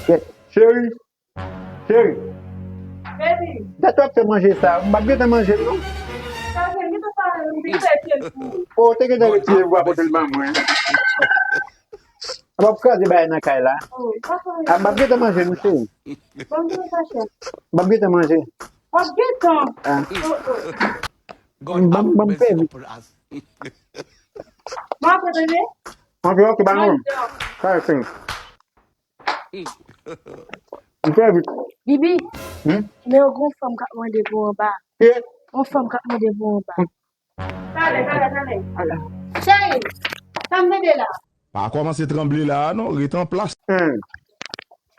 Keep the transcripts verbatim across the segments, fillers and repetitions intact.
Cheri, cheri. Baby. Dat w ap fè manje sa, m p ap gentan manje l non. Sa vre, gentan pale, m te fè pye l pou ou. O, te gentan retire pou w apote l ban mwen. M ap kraze bagay nan kay la. Oh, pa fè anyen. A, m ap gentan manje nou, cheri. Bon, bon, pa chè. M ap gentan manje. W ap gentan. Ah. Oh, oh. M, m, m fè vit. Mwen ap retounen. Ok, ok, ba nou. Mwen dò. Kay, cheri. M fè vit. Bibi, hmm? Men yon gwo fanm k ap mande pou anba. Ki? Yon fanm k ap mande pou anba. Talè, talè, talè. Cheri, sa m tande la. Pa kòmanse tranble la a non, ret an plas. Hmm.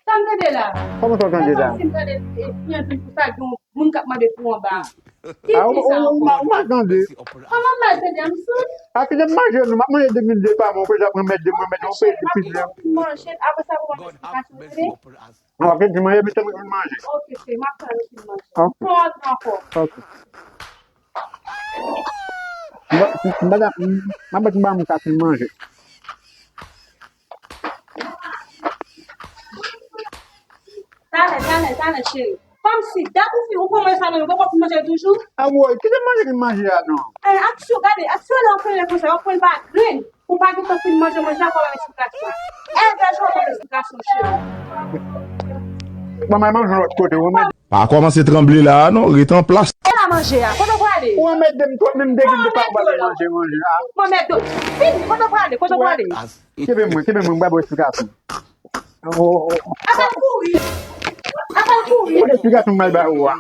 Sa m tande la. Kòman sa w tande la? Mwen santi m tande, e, byen di pou sa, gen yon moun k ap mande pou anba. Ki, a, ki ou, sa ou, ou, ou mal tande. Kòman m mal tande? M soud? A, kite m manje nou, m ap manje de mil de pa mwa, ou bezwen pran mèt de mwen, mèt yon peye de pizza. Manje, apre sa, ou ban m esplikasyon, tande? Ok, di mwen, epi tann mwen manje. Ok, cheri, m ap tann ou fin manje. Ok. Pran tan ankò. Ok. M pa, m pa, m pa bat m ba moun ka fin manje. Talè, talè, talè, cheri. Kòmsi, dat ou fin, ou pran manje sa nan men, ou poko fin manje l toujou? A woy, kite manje ki m manje a non. Eh, aksyon, gade, aksyon lè w fè lè konsa, w ap pran l pa grenn. Ou pa gentan fin manje manje a, fò w ban m esplikasyon. Evè jan w ban m esplikasyon, cheri. Manman manje lòt kote, ou mèt. Pa kòmanse tranble la a non, ret an plas. E la manje a, kote w prale? Ou anmède m twòp, menm de grenn de pa w pa manje manje a. Mwen mèt do. Vini, kote w prale? Kote w prale? Kenbe mwen, kenbe mwen, m ba w esplikasyon. Oh, oh, oh. Apa l kouri? Apa l kouri? Kote esplikasyon m al ba ou a?